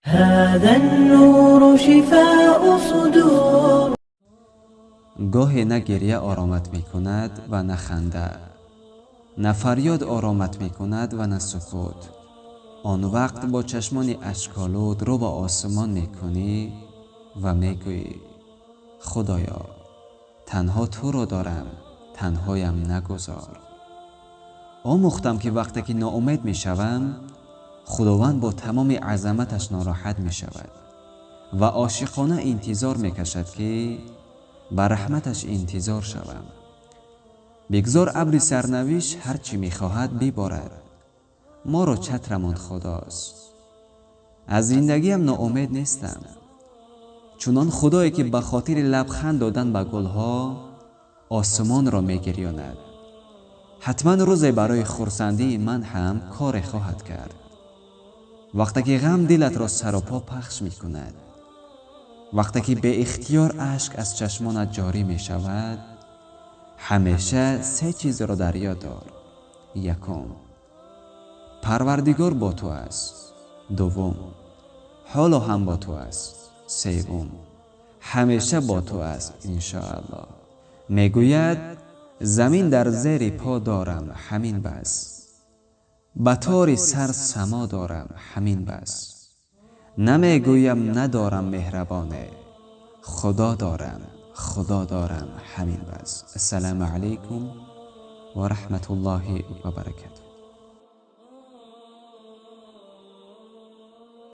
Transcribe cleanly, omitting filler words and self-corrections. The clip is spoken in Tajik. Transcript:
هذا النور شفاء صدور. Гоҳе на гирья оромат мекунад ва на ханда, на фарёд оромат мекунад ва на сукут. Он вақт бо чашмони ашколуд рӯ ба осмон мекунӣ ва мегӯӣ: «Худоё, танҳо туро дорам, танҳоям нагузор». Омӯхтам, ки вақте ки ноумед мешавам, Худованд бо тамоми азаматаш нороҳат мешавад ва ошиқона интизор мекашад, ки ба раҳматаш интизор шавам. Бигзор абри сарнавишт ҳар чӣ мехоҳад биборад, моро чатрамон Худост. Аз зиндагиам ноумед нестам. Чунон Худое, ки ба хотири лабханд додан ба гулҳо осмонро мегирёнад, ҳатман рӯзе барои хурсандии ман ҳам коре хоҳад кард. Вақте ки ғам дилатро саропо пахш мекунад, вақте ки беихтиёр ашк аз чашмонат ҷорӣ мешавад, ҳамеша се чизро дар ёд дор. Якум: Парвардигор бо ту аст. Дуввум: ҳоло ҳам бо ту аст. Севум: ҳамеша бо ту аст, иншоаллоҳ. Мегӯяд: «Замин дар зери по дорам, ҳамин бас, ба тори сар само дорам, ҳамин бас. Намегӯям надорам меҳрабоне, Худо дорам, Худо дорам, ҳамин бас». Ассалому алайкум ва раҳматуллоҳи ва баракатуҳ.